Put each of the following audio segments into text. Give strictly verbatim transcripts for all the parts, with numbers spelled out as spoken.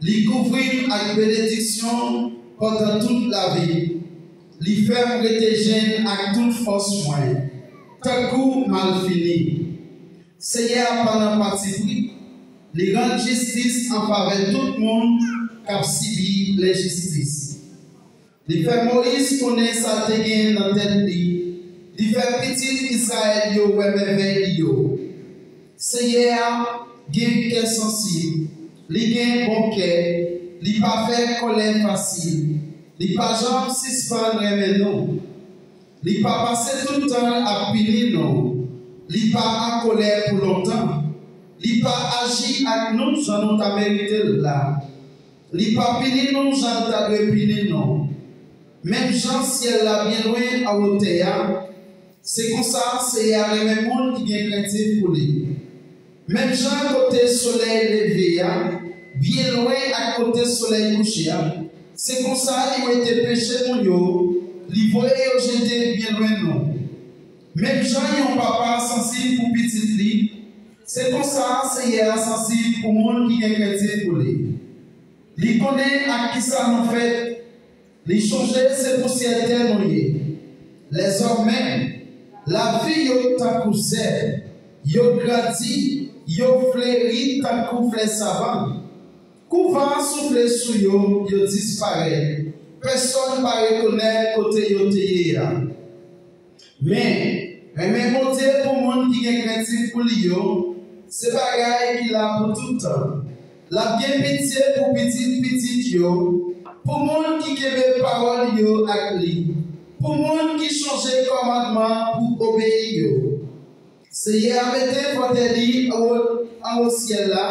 Li kouvri m ak benediksyon pandan tout lavi. Li fè m rete jenn ak tout fòs mwen, tankou malfini. Seyè a pa nan patipri, li rann jistis an favè tout moun k ap sibi lenjistis. Li fè Moyiz konnen sa te gen nan tèt li, li fè pitit Izrayèl yo wè mèvèy li yo. Seyè a gen kè sansib, li gen bon kè, li pa fè kòlè fasil, li pa janm sispann renmen nou. Li pa pase tout tan l ap pini nou, li pa an kòlè pou lontan, li pa aji ak nou jan nou ta merite l la. Li pa pini nou jan l ta dwe pini nou. Menm jan syèl la byen lwen anwo tè a, se konsa Seyè a renmen moun ki gen krentif pou li. Menm jan kote solèy leve a byen lwen ak kote solèy kouche a, se konsa li wete peche nou yo, li voye yo jete byen lwen nou. Menm jan yon papa sansib pou pitit li, se konsa Seyè a sansib pou moun ki gen krentif pou li. Li konnen ak kisa nou fèt, li chonje se pousyè tè nou ye. Lèzòm menm, lavi yo tankou zèb, yo grandi, yo fleri tankou flè savann. Kou van an soufle sou yo, yo disparèt. Pèsonn pa rekonèt kote yo te ye a. Men, renmen Bondye pou moun ki gen krentif pou li yo, se bagay ki la pou tout tan. L ap gen pitye pou pitit pitit yo, pou moun ki kenbe pawòl yo ak li, pou moun ki chonje kòmandman pou obeyi yo. Seyè a mete fòtèy li anwo, anwo syèl la,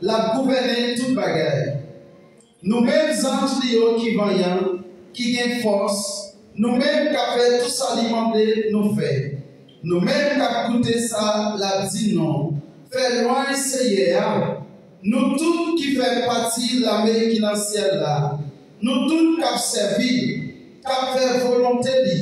l ap gouvène tout bagay. Nou menm zanj li yo ki vanyan, ki gen fòs, nou menm k ap fè tout sa li mande nou fè. Nou menm k ap koute sa l ap di nou, fè lwanj Seyè a. Nou tout ki fè pati lame ki nan syèl la, nou tout k ap sèvi l, k ap fè volonte li,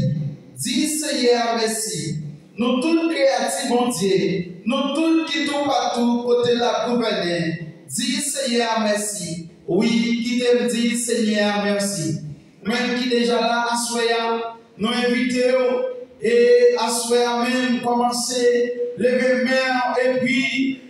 di Seyè a mèsi. Nou tout kreyati Bondye, nou tout ki toupatou kote l ap gouvène, di Seyè a mèsi. Wi, kite m di Senyè a mèsi. Ou menm ki deja la aswè a, nou envite w, e aswè a menm, kòmanse leve men w, epi,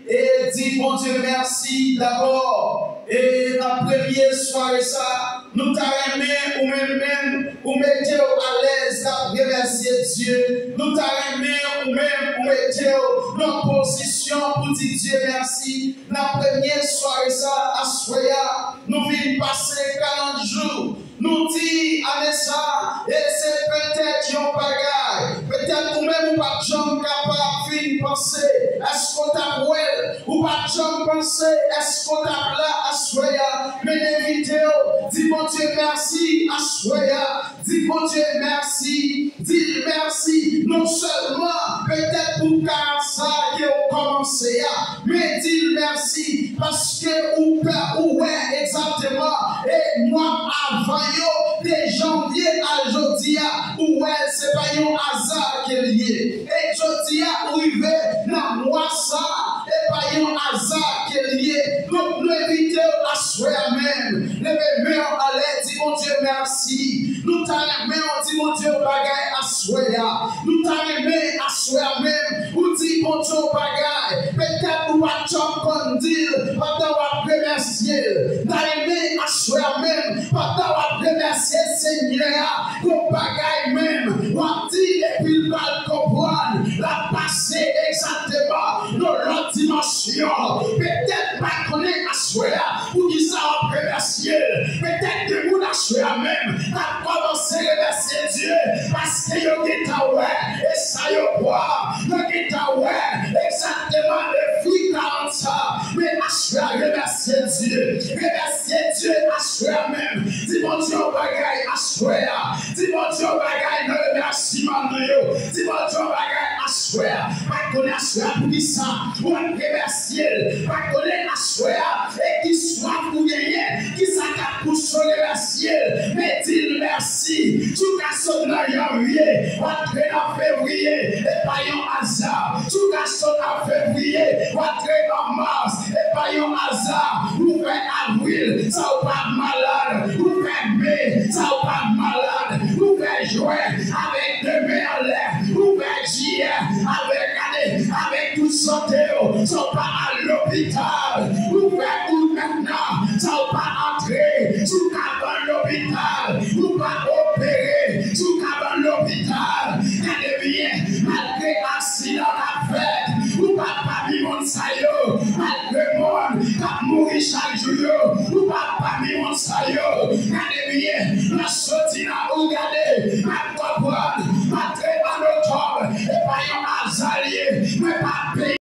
e di Bondye mèsi dabò. E nan premye sware sa, nou ta renmen ou menm menm, ou mete w alèz k ap remèsye Dye. Nou ta renmen ou menm, ou mete w nan pozisyon pou di Dye mèsi. Nan premye sware sa, aswè a, nou vin pase karant jou. Nou di ane sa, e se petèt yon bagay. Petèt ou menm ou pa t janm kapab fin panse. Èske w t ap wè l? Ou pa t janm panse. Èske w t ap la aswè a? Men envite w, di Bondye mèsi aswè a. Di Bondye mèsi. Di l mèsi. Non sèlman petèt pou karant sa ke w kòmanse a, men di l mèsi paske ou pè, ou wè egzakteman e mwa avan yo, de janvye al jodi a, ou wè se pa yon aza ke l ye. E jodi a, ou rive nan mwa sa, e pa yon aza ke l ye. Donk, nou envite w aswè a menm. Leve men w anlè, di Bondye mèsi. Nou ta renmen w di Bondye yon bagay aswè a. Nou ta renmen aswè a menm, ou di Bondye yon bagay. Petèt ou pa t janm konn di l pandan w ap remèsye l. Ta renmen aswè a menm, pandan w ap remèsye Senyè a, yon bagay menm, w ap di epi l pa l konprann. L ap pase egzakteman nan lòt dimansyon. Petèt pa konnen aswè a poukisa w ap remèsye l. Petèt gen moun aswè a menm k ap kòmanse remèsye Dye paske yo gentan wè e sa yo bwè. Yo gentan wè egzakteman le fwi karant sa. Men aswè a, remèsye Dye. Remèsye Dye aswè a menm. Di Bondye yon bagay aswè a. Di Bondye yon bagay nan remèsiman nou yo. Di Bondye yon bagay aswè a. Pa konnen aswè a poukisa w ap remèsye l. Pa konnen aswè a e ki swaf ou genyen, kisa k ap pouse w remèsye l. Men di l mèsi. Di w ka sot nan janvye, w antre nan fevriye, e pa yon aza. Di w ka sot nan fevriye, w antre nan mas, e pa yon aza. Ou fè avril, Sa ou pa malad, ou fè men. Sa ou pa malad, ou fè jwè avèk de men anlè. Ou fè jiyè avèk, gade, avèk tout sante yo. Sa ou pa al lopital, ou fè ou mentnan. Sa ou pa antre sou kabann lopital, ou pa opere sou kabann lopital. Gade byen, malgre aksidan k ap fèt, ou pa pami moun sa yo. Malgre moun k ap mouri chak jou yo, ou pa pami moun sa yo. Gade byen, nan soti nan ou gade,